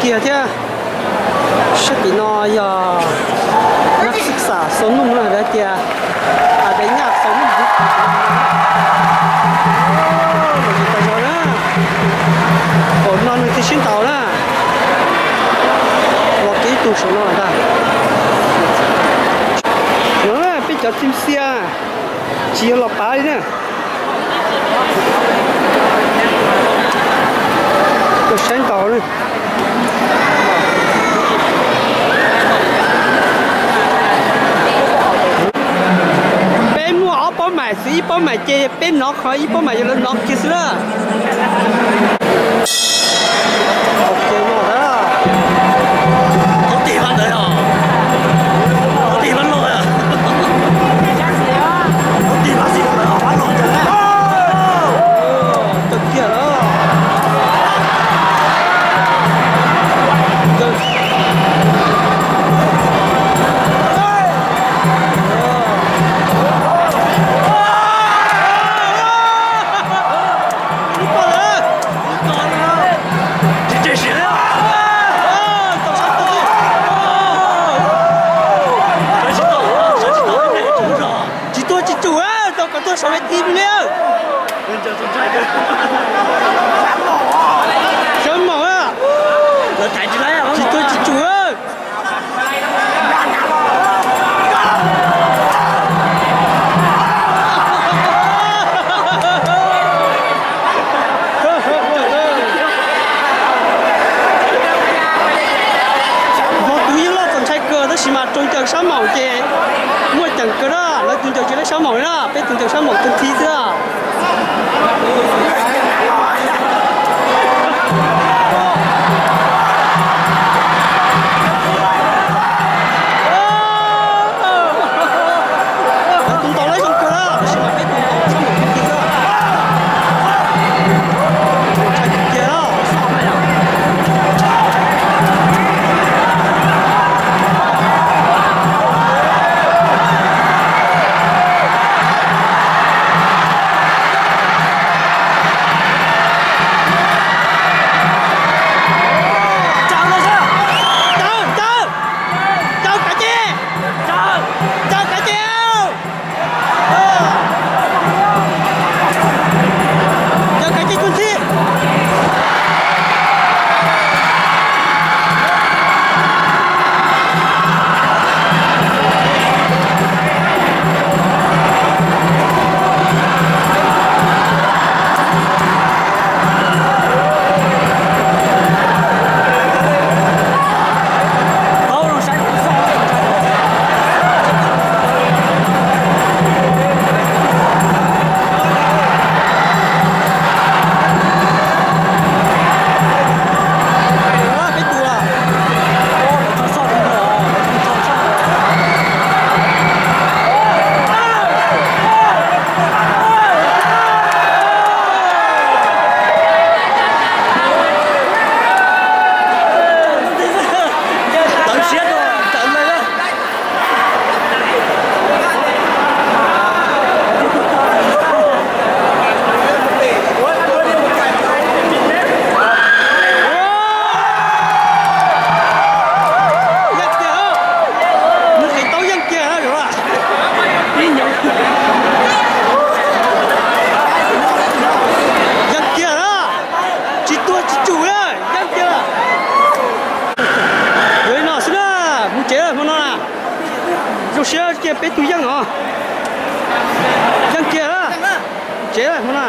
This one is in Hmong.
Tiag thiab, sab tim no yog nab xib xam xau nuj no hais tias, a, de nyaj xau nuj. Los tsis tau zog na, qaum no nws thiaj sib ntaus na. Los kiag ib tug saum no ntag. No peb cov txi xia tsis yog los pav li na. Tuaj saib ntaus na. Peb muaj ob pob maim xwb, ib pob maim ces peb nov qhov, ib pob maim yog lawv nov kiag xwb na. Tsis tuag tsis tsum, tau kom tuag saum vaj tib li. Sab maum, tsis tuag tsis tsum. Vauv tus yeej loj txaus ntshai kawg tab sis mas raug ncaws sab maum ces muaj ceem kawg na, lawv tus ncaws tsis laib sab maum na, peb tus ncaws sab maum tu thi xwb. Tus ntaus laib zoo kawg na, tab sis mas peb tus ntaus sab maum tu thi xwb. Ntshai tiag tiag. Caw, caw, caw kav ces, caw kav ces. Caw kav ces tus ntxhib. Yeej kiag, nws qis taub yeej kiag na. Yeej kiag na, tsis tuag tsis tsum na, yeej kiag. Yuav li no xwb na, mus tsev hmo no na. Zoo siab kiag peb tug yeej os. Yeej kiag na, tsev hmo no.